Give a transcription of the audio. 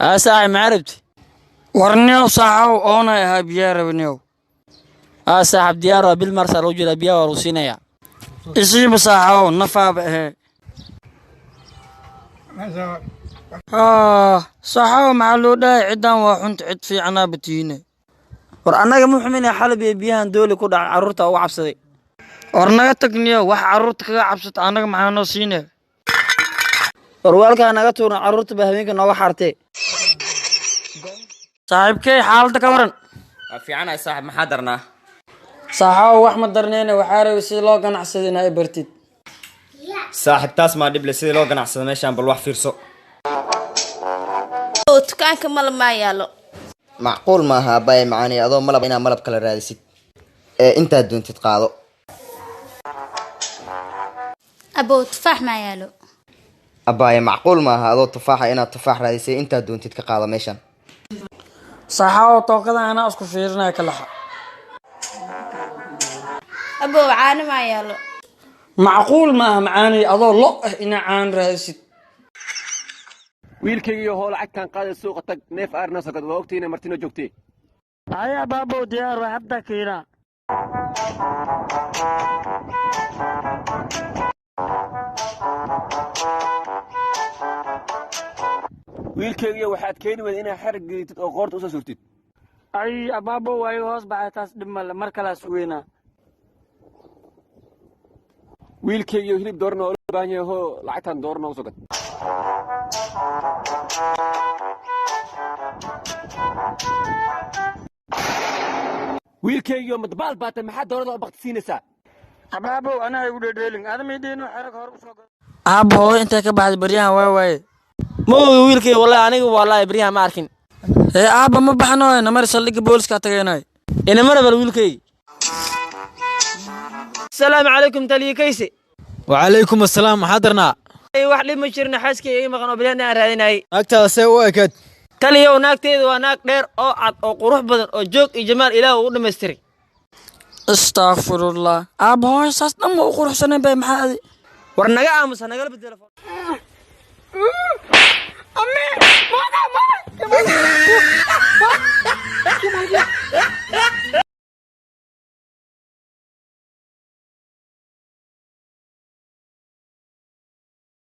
Aa saaxib, maxaa rabti? Warniyow saaxow, oonay ahaa, biyaa rabniyow. Aa saaxib, diyaar waa. Bil marsaa lagu jiraa, biyaha waa lagu siinayaa. Isiiba saaxow, nafaaba ahee. Saaxow, maxaa loo dhahay ciddan waa xunta? Cid fiicanaaba tiine. War annaga ma xuminaya, xalab iyo biyahan dooli ku dhacay, carruurta uga cabsaday. War naga tagniyo, wax carruurta kaga cabsata annaga maxaa noo siine? War waalkaa naga tuuran, carruurta baa habeenka nooga xaartee. Saaxiibkey, xaaladda ka waran? Waa fiicanahay saaxib, maxaa darnaa? Saaxow, wax ma darneyne, waxaa rabay sida loo ganacsada inaa i bartid. Saaxib, taas maa dhible sidii loo ganacsado meeshaan? Bal wax fiirso. Oo dukaanka malab maa yaalo? Macquul maaha aabbaye macaani, adoo malab inaad malab kala raadisid. Ee intaad doontid qaado. Abow, tufaax maa yaalo? Abbaaye, macquul maaha adoo tufaaxa inaad tufaax raadisay. Intaad doontid ka qaado meeshan. Saaxow, tookada anaa isku fiirinaya, ka laxa. Abow, caano maa yaalo? Macquul maaha macaanay, adoo lo ah inaa caan raadisid. Wiilkaygiiyo hoo, lacagtaan qaaday, suuqa tag, neef aarna sokod. Waa ogtiina martino joogtee. Ayaa baabow, diyaar waa, hadda keenaa. Wiilkaygiiyo, waxaad keeni weyda inaad xarig geeytid oo qoorta usoo surtid. Ay abaabo, waa iga hoos baxay taas, dhib male, mar kalaas weynaa. Wiilkaygiiyo, hilib doorna oo loo baahan yahay, hoo lacagtaan doorna usoo gad. Wiilkaygiiyo, madbaal baatay, maxaa doorada u bakti siinaysaa? Abaabow, anaa igu dhedheelin, adama idhiino xerag hore usoo gad. Aabba, hooyo intay ka baxday baryahan? Waa waaye. Ma ogi wiilkay, wallahi aniga wallahi baryahan ma arkin. Ee aabba, ma baxno, namar saldhigga booliska tagaynay. Inamara bal wiilkay. Asalaamu calaykum, taliye Kayse. Wacalaykum assalaam, maxaa darnaa? Wax dhib ma jirno, xaaskay iga maqan oo baryahan aan raadinayay. Naagtaada see u ekayd? Taliyow, naagteeda waa naag dheer oo cad oo qurux badan oo joog iyo jamaal Ilaah uu u dhammaystiray. Astaghfirullah, aabba, hooyo saas dhan ma u quruxsanayn bay, maxaa adi? War naga aamusa, nagala bedelo.